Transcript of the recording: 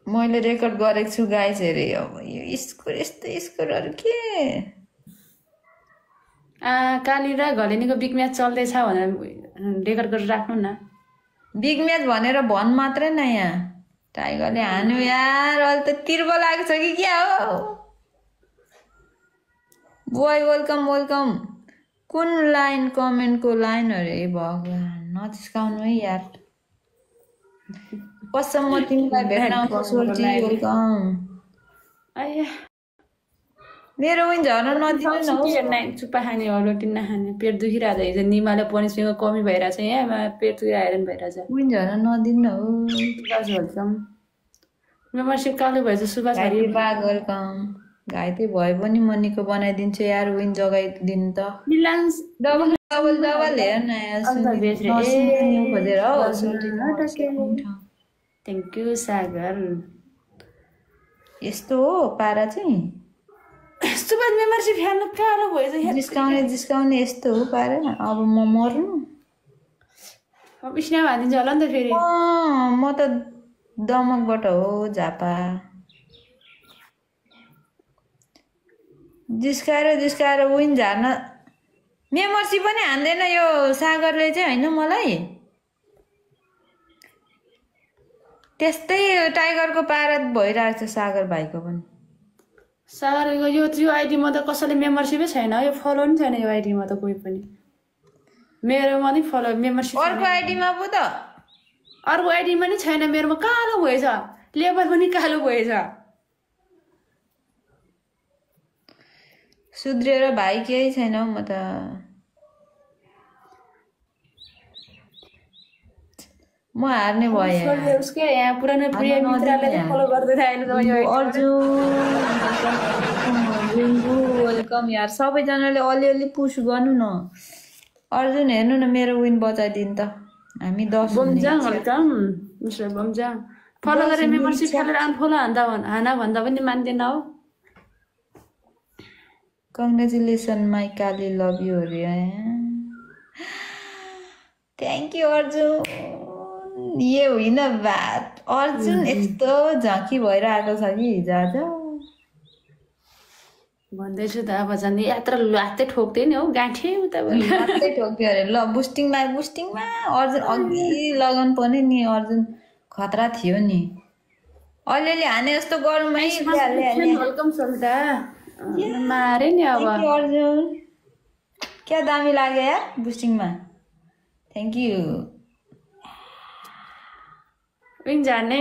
मैले रेकर्ड गरेको छु गाइस हेरे अब यो स्कोर यस्तो स्कोरहरु के काली र घलेनीको बिग म्याच चल्दैछ भनेर रेकर्ड गरेर राख्नु न बिग म्याच भनेर भन मात्रै न यहाँ टाइगरले हान्यो यार अहिले त तिर्ब लागेछ कि क्या हो बोय वेलकम कुन लाइन कमेन्टको लाइन अरे भगवान नजिस्काउनु है यार कसम म तिमीलाई भेट्न आउँछु सोल्टी वेलकम आया मेरो विन झर्न नदिनु न चुप्पा खाने हो रोटी नखाने पेट दुखिरहेको छ हिजो निमाले पनिसमेन्टको कमी भइरहेछ यहाँ पेट दुखिरहेको भइरहेछ विन झर्न नदिनु हो सुभाष वेलकम मेम्बरसिप कालो भएछ सुभाष वेलकम घाइते भए पनि म निको बनाइदिन्छु यार विन जगाइदिनु त मिलान्स डबल हेर न खोजेर हो थ्याङ्क यू सागर यस्तो हो पारा चाहिँ सुभाष मेम्बरसिप हाल्नु कालो भएछ जिस्काउने यस्तो हो पारा अब म मर्नु अब स्न्याप हालिदिन्छ होला नि त फेरि म त दमकबाट हो झापा जिस्काएर विन झार्न मेम्बरसिप पनि हान्दैन यो सागरले चाहिँ हैन मलाई त्यस्तै टाइगरको पारा भइरहेको छ सागर भाइको पनि सागरको यो आइडीमा त कसैले मेम्बरसिपै छैन यो फलो नि छैन यो आइडीमा त कोही पनि मेरोमा नि फलो मेम्बरसिप अर्को आइडीमा पो त अर्को आइडीमा नि छैन मेरोमा कालो भएछ लेबल पनि कालो भएछ सुध्रिएर भाइ केही छैन म त म हार्ने भए उसके यहाँ पुरानो प्रिय मित्रले फलो गर्दै थियो अर्जुन वेलकम यार सबैजनाले अलिअलि पुश गर्नु न अर्जुन हेर्नु न मेरो विन बचाइदिनु त हामी 10 बमजाङ वेलकम मिस्टर बमजाङ फलो गरे मेम्बरसिप खेलेर अनफलो हाना भन्दा पनि मान्दैन हो congratulation my Kali love you अरे थ्याङ्क यू अर्जुन ये होइन बात अर्जुन यस्तो झाँकी भइरहेको छ कि हिजो आज भन्दैछु त अब झन् यात्रा लात्तै ठोक्दै नि हौ गाँठे उता लात्तै ठोक्यो अरे ल बुस्टिङमा अर्जुन अघि लगन पनि नि अर्जुन खतरा थियो नि अलिअलि हाने जस्तो गरौँ है वेलकम सल्टा मारे नि अब अर्जुन क्या दामी लाग्यो यार बुस्टिङमा थ्याङ्क यू विन जान्नै